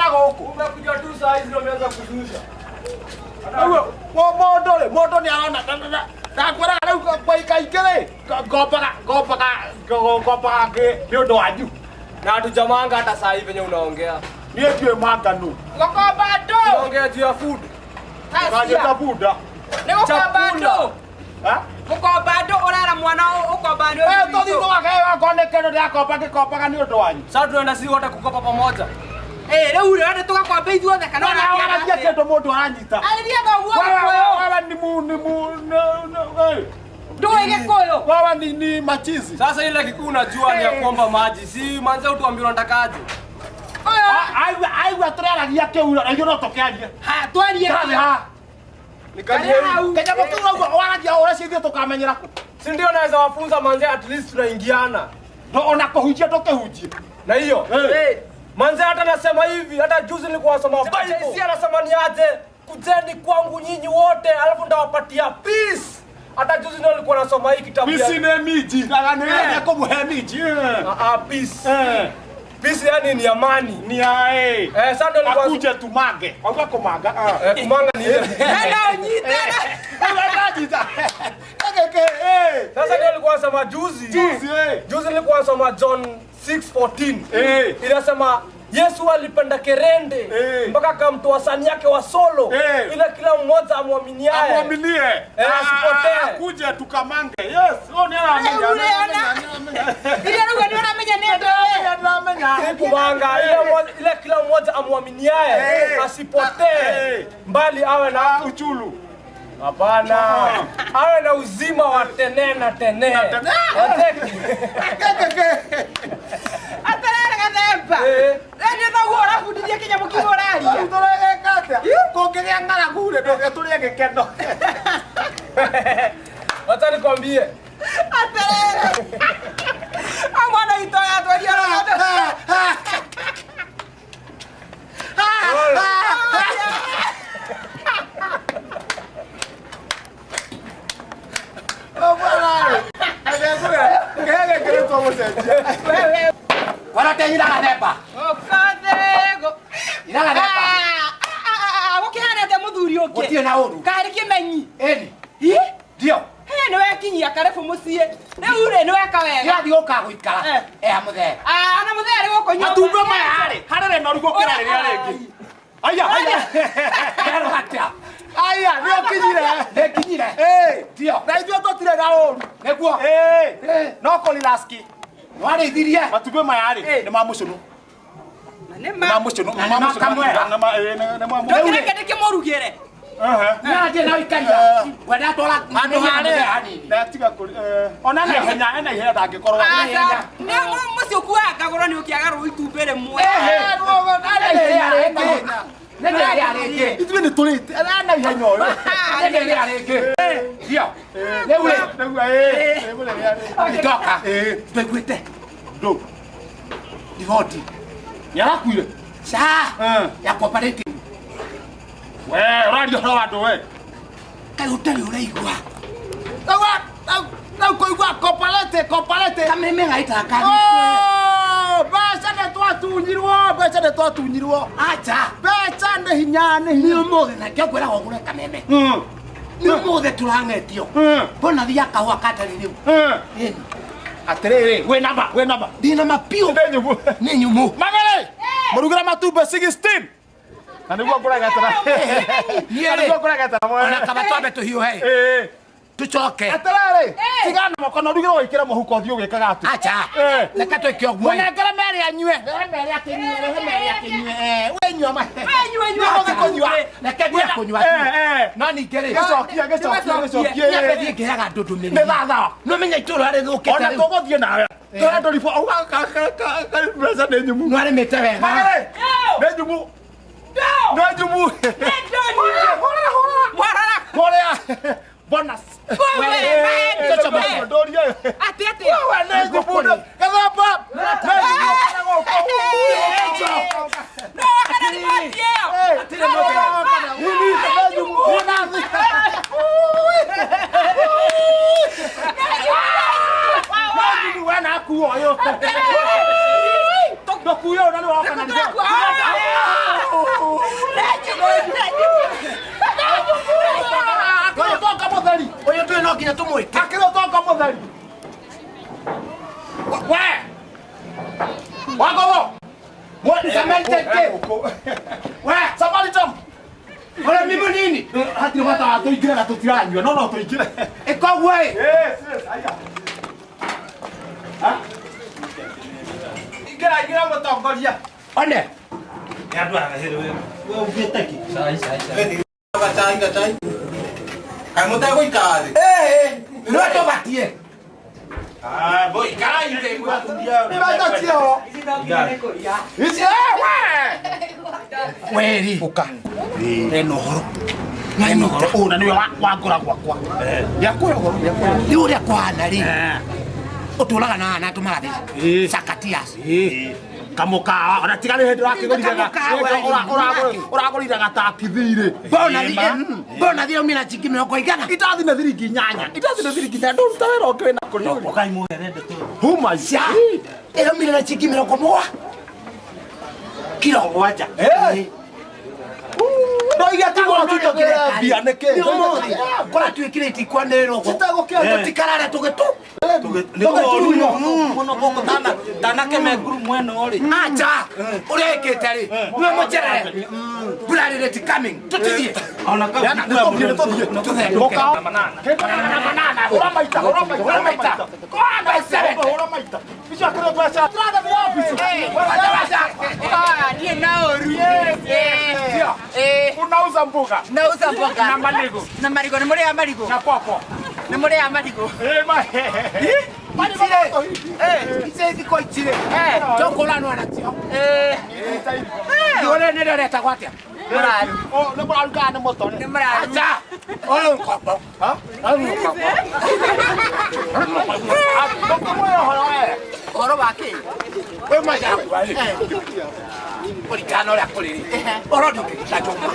Na gũkũ. Umekuja tu saa hizi ndio umeanza kuzusha. Rĩu mũndũ rĩ, mũndũ nĩ arona ndakwĩraga rĩu kwa kaingĩ rĩ, ngombaga ngombaga ngombaga nĩ ũndũ wanyu. Na hatujamanga hata saa hii venye unaongea. Niĩ ndiũĩ manga nũ. Gũkomba andũ. Unaongea juu ya food. Kanyita bunda. Nĩ gũkomba andũ. Ha? Gũkomba andũ ũrera mwana ũkomba nĩ Eh, tũthiĩ tũgakeo akorwo nĩ kĩndũ ndĩrakomba ngĩkombaga nĩ ũndũ wanyu. Sasa tunaenda sisi wote kukopa pamoja. Eh, rĩu rĩ nĩ tũgakomba ithuothe kana Na waragia kĩndũ mũndũ aranyita. Arĩria thoguo Wewe Gĩkũyũ. wewe ni mu ni mu eh. Ndũĩ Gĩkũyũ. Wewe ni machizi. Sasa ile kikuu unajua ni ya kuomba maji. Si manze utuambie unatakaje. Ũyũ. Aigua aigua tũraragia kĩu na ithuĩ no tũkĩarie. Ha, twarie. Tũrathiĩ haha. Nikaje Hau. Kĩnyamũ kĩu ũraigua waragia ũrĩa ithuĩ tũkamenyera kũ. Si ndio naweza wafunza manze at least tunaingiana. Ndo ona kũhunjia ndũkĩhunjie. Na hiyo Eh. manze hata nasema hivi, hata juzi nilikuwa nasoma Bible. Si anasema ni aje, kujeni kwangu nyinyi wote alafu nitawapatia peace. Hata juzi ndio nilikuwa nasoma hii kitabu ya Misi nĩ minji. Nĩ kũmũhe minji. Ah, ah, peace. Eh. Peace yani ni amani. Ni ae. Eh, sasa ndio nilikuwa Akuje tumange. Wauga kũmanga. Ah. eh, kumanga ni ile. Nenda ũnyite. Ndanyita. Keke eh. Sasa ndio nilikuwa nasoma juzi. Juzi eh. Juzi nilikuwa nasoma John 6:14. Eh. Inasema Yesu alipenda kerende Eh. mpaka akamtoa sani yake wa solo Eh. ile kila mmoja amwaminiaye. Amwaminie. Eh, asipotee. Akuje tukamange. Yes. Huyo ni aramenya. Rĩu rĩ, ona. Iria rĩu nĩ ũramenya nĩ ndũĩ. Ndĩramenya. Si kumanga ile ile kila mmoja amwaminiaye Eh. asipotee Eh. mbali awe na Uchulu. hapana awe na uzima wa tene na tene. tene. Wateki. Keke. Atĩrĩrĩ gathemba. Eh. Rĩu nĩ thoguo ũrabundithia kĩnyamũ kĩu ũraria. Tũregeka atĩa? Kũngĩgĩa ng'aragu rĩ, ndũge tũrĩe gĩkeno. Wacha nikwambie Atĩrĩrĩ. A mwana witũ aratwaria rũgano. Waratenyira gathemba. Ũkothego. Ira gathemba. Gũkĩhana atĩa mũthuri ũngĩ? Gũtirĩ na ũru. Karĩ kĩmenyi. Ĩni. Hi? Ndio. He nĩ wekinyia karĩbũ mũciĩ. Rĩu rĩ nĩ weka wega. Kĩrathiĩ gũka gũikara. Eh. Eha mũthee. Ah, na mũthee arĩ gũkũ nyũmba. Matumbĩ maya rĩ, harĩ rĩ noru gũkĩra rĩrĩa rĩngĩ. Aya, aya. Kerwo atĩa? Aya, nĩ ũkinyire. Nĩnginyire. Eh. Ndio. Na ithuĩ tũtirĩ na ũru. Nĩguo. Eh. Eh. No kũrilaski. Nĩwarĩithirie. Matumbĩ maya rĩ, Eh. nĩ ma mũcũnũ. Na nĩ Nĩ ma. ma mũcũnũ. Na nĩ ma kamwera. Nĩ ma eh, nĩ ma mũcũnũ. Ndũkĩreke ndĩkĩmũrugĩre. Ehe. Nĩarathiĩ na ũikaria. Eh. Ngwenda twara Handũ harĩa harĩa hanini. ndatiga kũri eh, ona na ihenya ena ihenya ndangĩkorwo. Aca, nĩ mũciĩ ũkuaga ngagũrwo nĩ ũkĩagarũrwo itumbĩ rĩmwe. Nĩ ndĩrĩa rĩngĩ. Ithuĩ nĩ tũrĩte ena ihenya ũyũ. Nĩ ndĩrĩa rĩngĩ. Ndio. Rĩu rĩ, Rĩu eh, rĩu rĩ. ndoka. Eh. Twaiguĩte. Ndũ. Riboti. Nĩ arakuire. Ca. Eh. Ya cooperative. We, ũraria ũhoro wa andũ we. Kaĩ ũtarĩ ũraigua. Rĩu kũigua cooperative, cooperative. Kameme gaitaga kathi. Oh, mbeca nĩ twatunyirwo, mbeca nĩ twatunyirwo. Acha. Mbeca nĩ hinya, nĩ Nĩ hinya. ũmũthĩ na kĩo ngwĩraga ũgũre kameme. Mm. Nĩ ũmũthĩ tũrang'etio. Mm. Mbona ya kahũa katarĩ rĩu. Mm. Ĩni. Atĩrĩrĩ, wĩ namba, wĩ namba. Ndĩna mapiũ. Nĩ nyũmũ. Nĩ nyũmũ. Magere! Mũrugĩre matumbĩ 16. Na nĩguo ngũregetera. Niĩ Na rĩ, nĩguo ngũregetera mwene. ona kaba twambe tũhiũhe. Ĩĩ. Tũcoke. Atĩrĩrĩ, tigana moko na ũrugĩre wĩkĩre mũhuko ũthiĩ ũgĩkaga atĩ. Acha. Eh. Reke twĩke ũguo. Mũnengere merĩ anyue. Rehe merĩ akĩnyue, rehe merĩ akĩnyue. Eh, we nyua ma. We nyua, nyua. Nĩ ũgũthiĩ kũnyua. Reke thiĩ kũnyua. Eh, eh. No ningĩ rĩ. Gĩcokie, gĩcokie, gĩcokie. Nyambe thiĩ ngĩraga andũ ndũmĩrĩri. Nĩ thaa thaa. No menya itũũra rĩthũkĩte Ona rĩu. tũgũthiĩ nawe. Tũrĩa ndũribũ, auga mbeca nĩ nyumu. Nĩwarĩmĩte wega. Magere! Nĩ nyumu. Nĩ nyumu. Nĩ Horera, horera. Mwarora. Horera. Bonus. Wewe, Eh, wewe. eh, ndũrie. Atĩ atĩa? Wewe nĩ nyumu. Gathamba. Nĩ nyumu. No wakana riboti ĩyo. Eh, nini, nĩ nyumu. Bonus. Nĩ nyumu, we na akuo ũyũ. Ndũkuo ũyũ na nĩ woka na Tũrakua. Maintain we Safaricom. Ora mimi nini? Hatirĩ bata wa tũingĩre na tũtiranyua no no tũingĩre. Ĩkoguo ĩ. Yes, yes, aya. Ingĩra ingĩra mũtongoria. One. Nĩ andũ aya hĩrĩ we ugĩte kĩ? Cai cai cai. Gacai gacai. Kaĩ mũtegũikara thĩ? Ĩĩ, no tũbatie. Ah, boy, ikarai thĩ mũgatumia. Nĩ mbeca cio. Ici eh we. Weri. Ũka. Hena ũhoro. Hena ũhoro. Ũũ na nĩwe wangũra gwakwa. Ndiakũhe ũhoro, ndiakũhe. Rĩu ũrĩa kũhana rĩ. Ũtũraga na ana tũmarathĩ. Sakatias. Kamũkawa ona tiga nĩ hĩndĩ ũrakĩgũrire Kamũkawa, ũragũrire gataki thirĩ. Bona thiĩ bona thiĩ umĩra ciringi mĩrongo igana. Itathi na thiringi inyanya. Itathi na thiringi inyanya. Ndũruta wĩra ũngĩ wĩna kũrĩa. Ũkai mũhere ndeto. Huma Cia. Ĩraumire na ciringi mĩrongo mũgwa. Kiro mũgwanja. Ndoiga tigwo tũtũkĩre mbia nĩkĩ? Nĩ ũmũthĩ. Kũrĩa twĩkĩrĩte ikwanĩrĩrwo. Citagũkĩa. Tũtikarare tũgĩtũ. Mũno gũkũ tanake me nguru mwena ũrĩ. Acha. Ũrĩa ĩkĩte rĩ. Nĩwe mũcerere. Mbura rĩrĩ ti coming. Tũtithiĩ. Ona kau Tũthenduke. Manana, hũra maita, hũra maita, hũra maita. By seven. Hũra maita. Icio akĩrĩ mbeca. Tũrathiĩ wabici. Wacha wacha. Ah, niĩ na ũru. Eh, Unauza mboga nauza mboga. na marigũ Na marigũ nĩ mũrĩaga marigũ? na popo. Nĩ mũrĩaga marigũ? Eh, ma. Ichire. Ici thikũ ichire. Tũkũranwo nacio. Eh, Ũrĩa nĩ rĩretagwo atĩa? mũraru. Oh, nĩ mũraru kana nĩ mũtore? Nĩ mũraru. Acha. Ũyũ ngombo. Ũyũ ngombo. Ndũkĩmwĩra ũhoro we. Ũhoro wa kĩ? Ũyũ macaku rĩ. Kũringana na ũrĩa kũrĩ rĩ. Ũhoro ndũngĩruta njũma.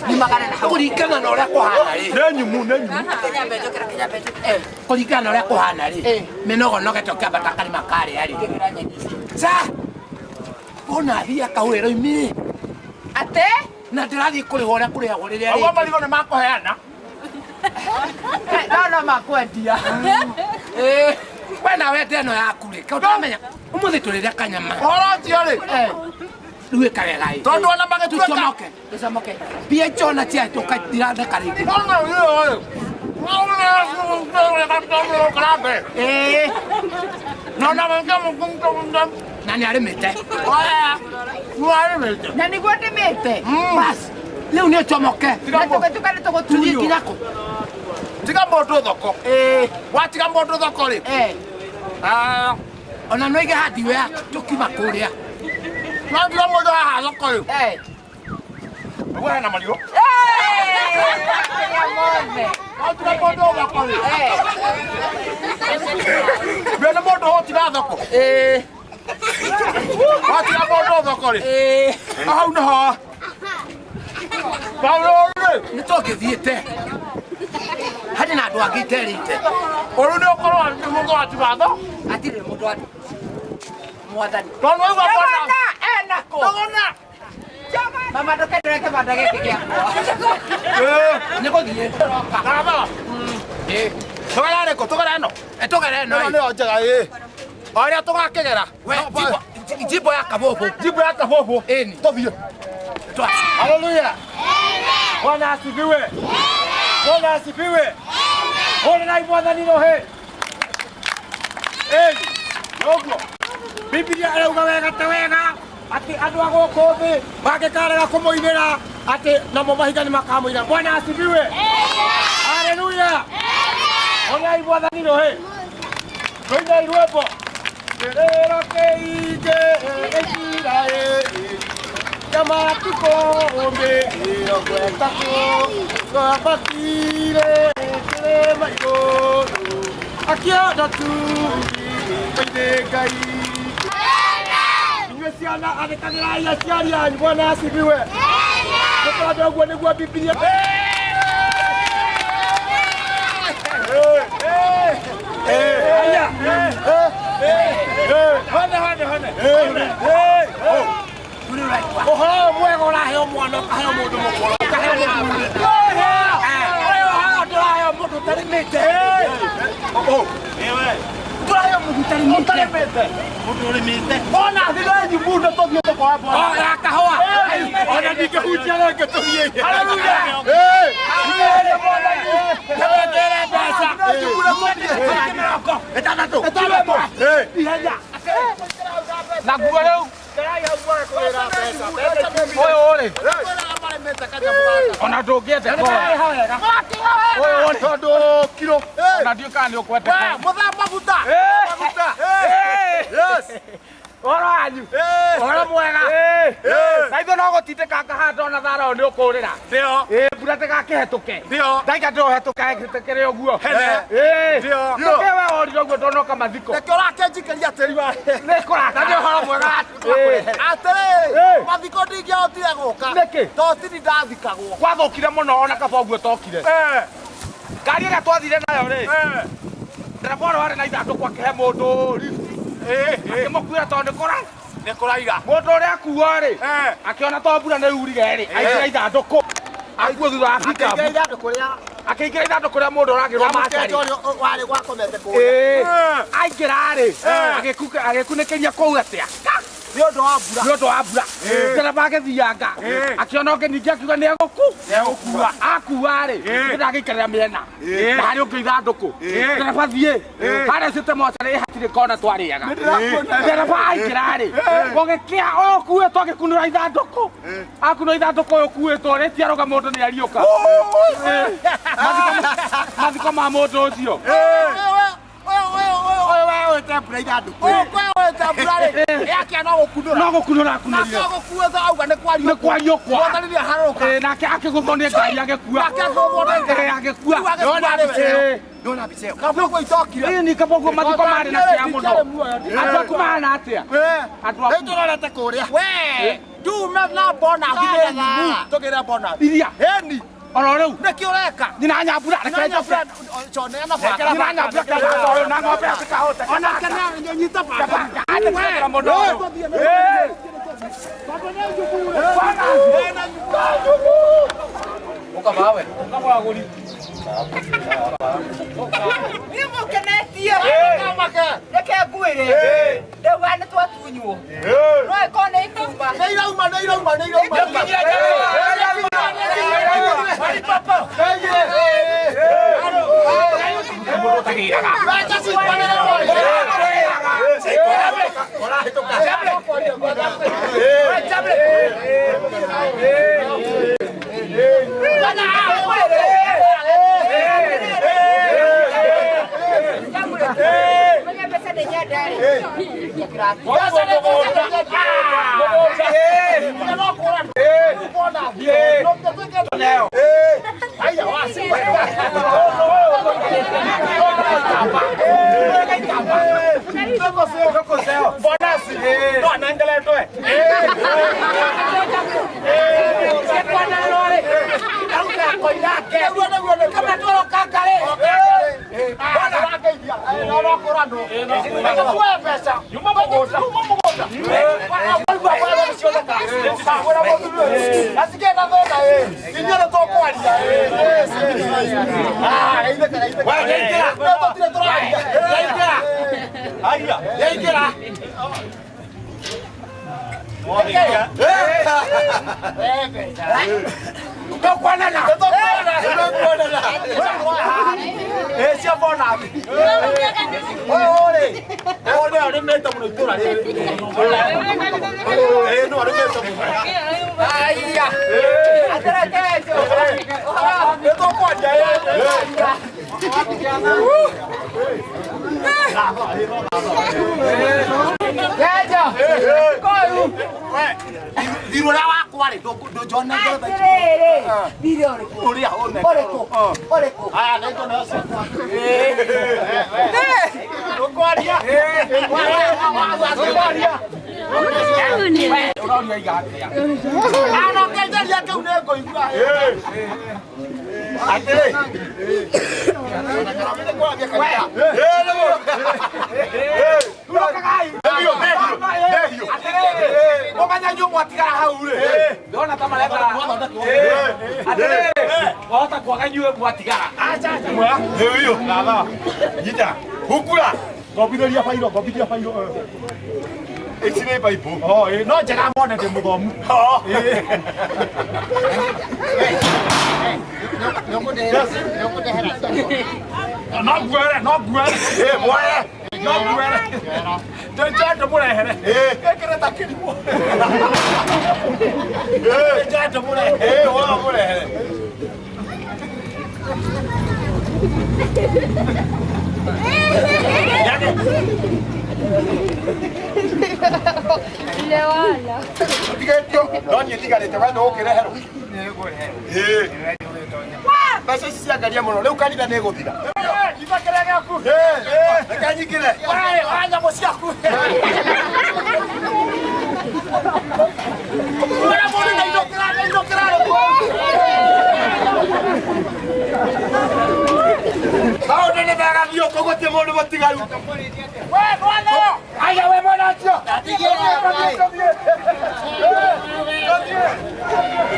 Nyumagana na hau. Kũringana na ũrĩa kũhana rĩ. Nĩ nyumu, nĩ nyumu. Kĩnyambe njũkĩra, kĩnyambe njũkĩra. Eh, Kũringana na ũrĩa kũhana rĩ. Mĩnogonoge tũkĩambata karĩma karĩa rĩ. ngĩgĩra nyeni ici. Ca. Ona thiĩ akahũrĩra imĩ. Atĩ? Na ndĩrathiĩ kũrĩhwo ũrĩa kũrĩhagwo rĩrĩa Ũguo rĩngĩ. marigũ nĩ makũheana. No no makwendia. Eh, we nawe ndeno yaku rĩ, kaĩ ũtaramenya ũmũthĩ tũrĩrĩa kanyama. Ũhoro ũcio rĩ, Rĩu ĩka wega ĩ. tondũ ona magĩtuĩka Tũcomoke. Tũcomoke. Mbia icio ona ciahĩtũka ithiratheka rĩngĩ. Ĩĩ. Na nĩ arĩmĩte. Na nĩguo ndĩmĩte. Bas, rĩu nĩ ũcomoke. Na tũgĩtuka nĩ Tũthiĩ tũgũtunywo. nginya kũ? Tiga mũndũ thoko. Watiga mũndũ thoko rĩ. Eh, Ona no ige hardware tũkiuma kũrĩa. Watiga mũndũ haha thoko rĩ. eh. Ũguo hena marigũ. Eh, makĩria mothe. Watiga mũndũ thoko rĩ. Eh, We nĩ mũndũ ũtiga thoko. eh, Watiga mũndũ thoko rĩ. eh. Hau nĩho. Paulo rĩ. Nĩ tũngĩthiĩte. Harĩ na andũ angĩ iterĩte. Ũrũ nĩ ũkorwo nĩ mũndũ watiga thoko. Hatirĩ mũndũ andũ. Mwathani. Tondũ waigua bwana. Njogona enako. Njogona. Mama ndũkendere kĩbanda gĩkĩ gĩakwa. Nĩ gũthiĩ. Barabara. Ĩ. Tũgere rĩkũ? Tũgere ĩno. Tũgere ĩno Ĩno ĩ. nĩyo njega ĩ. O ĩrĩa tũgakĩgera. We, njimbo ya kabũbũ. Njimbo ya kabũbũ. Ĩni. Tũthiĩ. Twa. Haleluya. Bwana asifiwe. Bwana asifiwe. Hũrĩrai Mwathani rũhĩ. Ĩni. Noguo. Biblia ĩrauga wega ta wega atĩ andũ a gũkũ thĩ mangĩkarega kũmũinĩra atĩ namo mahiga nĩ makamũinĩra. Bwana asifiwe. Haleluya. Hũrĩrai Mwathani rũhĩ. Tũinei rwĩmbo. Kĩrĩro kĩingĩ Isiraeli Kamatukũ mĩrongo ĩtatũ twambatire kĩrĩma igũrũ akĩona turi koine Ngai. Inyuĩ ciana athĩkagĩrai aciari anyu. Bwana asifiwe. Nĩ tondũ ũguo nĩguo Bibilia. Haya. Hone, hone, hone. Ũhoro ũyũ mwega ũraheo mwana ũkaheo mũndũ mũkũrũ ũkaheo mũthuri. Ũyũ haha ndũraheo mũndũ ũtarĩmĩte. Itũra rĩo ũtarĩmĩte. Mũndũ ũrĩmĩte. Ona thigari nyumbunda tũthiĩte kwa bwana. O ya kahũa. Ona ndingĩhutia rĩngĩ tũthiĩ. Haleluya. Nĩwekĩre mbeca. Mĩrongo ĩtandatũ. Ĩtandatũ. Ihenya. Na nguo rĩu. Ũyũ rĩ. Ona ndũngĩende kora. Ũyũ rĩ. Tondũ kiro. Ona ndiũĩ kana nĩ ũkwenda kora. Mũthee maguta. Maguta. Yes. Ũhoro wanyu. Ũhoro mwega. Na ithuĩ no gũtindĩkanga haha ndona thara ũyũ nĩ ũkũrĩra. Ndio. Ĩ mbura ndĩgakĩhetũke. Ndio. Ndaika ndĩũhetũka hetũkĩre ũguo. Hene. Ĩ. Ndio. Nĩkĩ we worire ũguo ndonoka mathiko? Nĩkĩo ũrakĩnjikĩria tĩri wa Nĩ kũraka. Na nĩ ũhoro mwega Ĩ. Atĩrĩrĩ, mathiko ndingĩahotire gũka. Nĩkĩ? Tondũ tini ndathikagwo. Gwathũkire mũno ona kaba ũguo tokire. Ngari ĩrĩa twathire nayo rĩ, ndereba ũrĩa warĩ na ithandũkũ akĩhe mũndũ lift. Akĩmũkuĩra tondũ nĩ kũra. Nĩ kũraiga. Mũndũ ũrĩa akuo rĩ, akĩona to mbura nĩ yurire rĩ, aingĩra ithandũkũ. Akuo thutha wa pickup. Akĩingĩra ithandũkũ rĩa Akĩingĩra ithandũkũ rĩa mũndũ ũragĩrwo macarĩ. mũkenja ũrĩa warĩ gwakomete kũrĩa. Ĩĩ. Aingĩra rĩ, agĩkunĩkĩria kũu atĩa? Nĩ ũndũ wa mbura. Nĩ ũndũ wa mbura. Ndereba agĩthianga. Akĩona ũngĩ ningĩ akiuga nĩ egũku. Nĩegũkua. Akua rĩ, nĩ ndagĩikarĩra mĩena. Na harĩ ũngĩ ithandũkũ. Ndereba thiĩ. Harĩa cĩte mocarĩ hatirĩ kona twarĩaga. Ndereba aingĩra rĩ, gũgĩkĩa ũyũ ũkuĩtwo agĩkunũra ithandũkũ. Akunũra ithandũkũ ũyũ ũkuĩtwo rĩ, tiarũga mũndũ nĩ ariũka. Mathiko ma mũndũ ũcio. Ũyũ we ũĩte mbura ithandũkũ. Ũyũ ũĩte mbura rĩ, yakĩa no gũkunũra. No gũkunũra akunũrire. Nake gũkuĩtwo auga nĩ kwario. Nĩ kwario kwa. Mwathani nĩ aharũrũka. Ĩ, nake akĩgũthwo nĩ ngari agĩkua. Nake akĩgũthwo nĩ ngari. Ĩ, agĩkua. Rĩu agĩkua nĩwe. Ĩ. Ndona mbica ĩyo. Kaba ũguo itokire. Ĩ, ni kaba ũguo mathiko marĩ na kĩa mũno. Andũ aku mahana atĩa? Andũ aku. Rĩu tũrorete kũrĩa. We, ndume na bonathi nĩ nyumu. Tũgĩre bonathi. Iria. Ĩni. Oro rĩu. Nĩkĩ ũreka? Nyina nyambura reke njoke. Neana banga. Nyina nyambura kaba ũyũ na ng'ombe yaku Onake nĩ nyita banga. Banga. Mũndũ ũyũ. Ũka mawe. Ũka mwagũri. Niĩ mũkenetie. Reke ngwĩre. Ndauga nĩ twatunywo. No ĩkorwo nĩ ikuma. Nĩ irauma, nĩ irauma, nĩ irauma. Mũndũ ũtagĩraga. Mbeca cikwanĩrĩrwo. Menya mbeca nĩ nyenda rĩ. Mbeca nĩ Thiru ũrĩa wakwa rĩ ndũnjonete Atĩrĩrĩ, thirĩ ũrĩkũ? ũrĩa Ũrĩkũ? Ũrĩkũ? Aya, nĩ ngũne ũcio. Ũkwaria. Ũkwaria. Ũroria iga atĩa? Anokenjeria kĩu nĩ ngũigua. Atĩrĩ. Atĩrĩrĩ, mũmenya inyuĩ mwatigara hau rĩ, ndĩrona ta marenda. Atĩrĩrĩ, wahota kwaga inyuĩ mwatigara. Nyita. Hukura. Ngobithĩria bairo, ngobithia bairo. Ici nĩ Bible. Oh, ĩ, no njega mone ndĩ mũthomu. No nguere, no nguere. Ĩ, mwoe. No nguere. Njenje ndĩmũrehere. Gĩkĩrĩ ta kĩrimũ. Njenje ndĩmũrehere. Ĩ, woe mũrehere. Lewala. Ũtigĩtio. No niĩ ndigarĩte, we nĩ ũkĩreherwo. Ĩ. Mbeca ici ciangaria mũno, rĩu kanitha nĩ ĩgũthira. Nyita kĩrĩa gĩaku. Reke nyingĩre. Wee, wa nyamũ ciaku. Ũrĩa mũndũ na indo kĩrarĩ, indo kĩrarĩ. Maũndũ nĩ mega biũ, koguo ti mũndũ mũtigaru. We, mwana! Aya, we mwana ũcio.